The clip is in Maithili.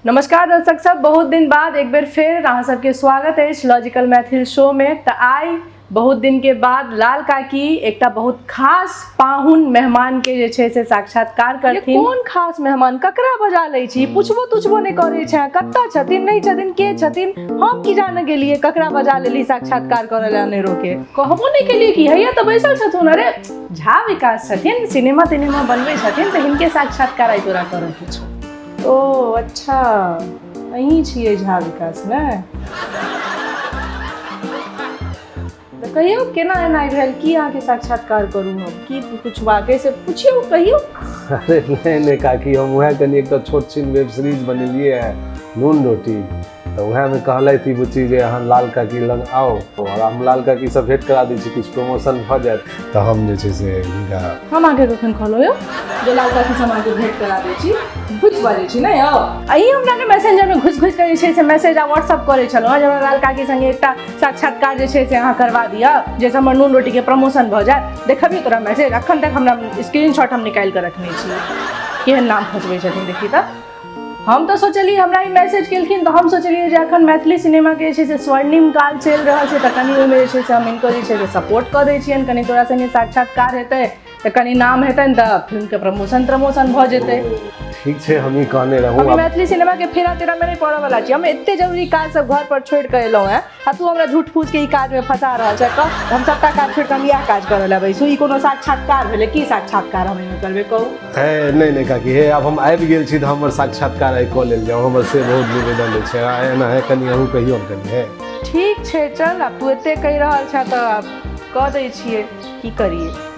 नमस्कार दर्शक सब, बहुत दिन बाद एक बेर फेर अहाँ सबके स्वागत अछि लॉजिकल मैथिल शो में। तऽ आइ बहुत दिन के बाद लाल काकी एकटा बहुत खास पाहुन मेहमान के जे छै से साक्षात्कार करथिन। कोन खास मेहमान, ककरा बजा लै छी? पुछबो तुछबो नहि करै छै, कतऽ छथिन, नहि छथिन, के छथिन, हम की जाने गेलियै ककरा बजा लेली साक्षात्कार करऽ लए। अनेरो के कहबो नहि केलियै कि हैया तऽ बैसल छथुन। अरे, झा विकास छथिन, सिनेमा तिनेमा बनबै छथिन, तऽ हिनके साक्षात्कार आइ तोरा करऽ के छौ। ओ अच्छा, अहीं छियै झा विकास ने? तऽ कहियौ, केना एनाइ भेल? की अहाँके साक्षात्कार करू हम? की पुछबाक से पुछियौ, कहियौ। अरे नहि नहि काकी, हम उएह कनि एकटा छोट छिन वेब सीरीज बनेलियै है, नून रोटी, तऽ उएहमे कहलथि ई बुच्ची जे अहाँ लाल काकी लग आउ आओर हम लाल काकीसँ भेँट करा दै छी, किछु प्रमोशन भऽ जायत, तऽ हम जे छै से हिनका हम अहाँके कखन कहलहुँ यौ जे लाल काकीसँ हम अहाँके भेँट करा दै छी? घुसि बजै छी ने यौ। अहीं हमरा ने मैसेंजरमे घुसि घुसि कऽ जे छै से मैसेज आ व्हाट्सअप करै छलहुँ हँ जे हमरा लाल काकी संगे एकटा साक्षात्कार जे छै से अहाँ करवा दिअ, जाहिसँ हमर नून रोटीके प्रमोशन भऽ जायत। देखबियौ तोरा मैसेज? अखन तक हमरा स्क्रीन शॉट हम निकालि कऽ रखने छी। केहन नाम फँसबै छथिन देखी। तऽ हम तऽ सोचलियै, हमरा ई मैसेज केलखिन तऽ हम सोचलियै जे अखन मैथिली सिनेमाके जे छै से स्वर्णिम काल चलि रहल छै, तऽ कनि ओहिमे जे छै से हम हिनको जे छै से सपोर्ट कऽ दै छियनि। कनि तोरा सङ्गे साक्षात्कार हेतै तऽ कनि नाम हेतनि, तऽ फिल्मके प्रमोशन त्रमोशन भऽ जेतै। ठीक छै, हमही कहने रहूँ। हम मैथिली सिनेमाके फेरा तेरामे नहि पड़ऽ वाला छी। हम एते जरूरी काज सब घर पर छोड़ि कऽ एलहुँ हेँ आ तू हमरा झूठ फूस के ई काजमे फंसा रहल छै। कह, हम सबटा काज छोड़ि कऽ हम इएह काज करऽ लए बैसू? ई कोनो साक्षात्कार भेलै? की साक्षात्कार हम एहिमे करबै, कहू? हे नहि नहि काकी, हे आब हम आबि गेल छी तऽ हमर साक्षात्कार आइ कऽ लेल जाउ, हमर से बहुत निवेदन अछि। आ एना है, कनि अहूँ कहियौ ने कनि हे। ठीक छै, चल, आब तू एते कहि रहल छह तऽ आब कऽ दै छियै, की करियै।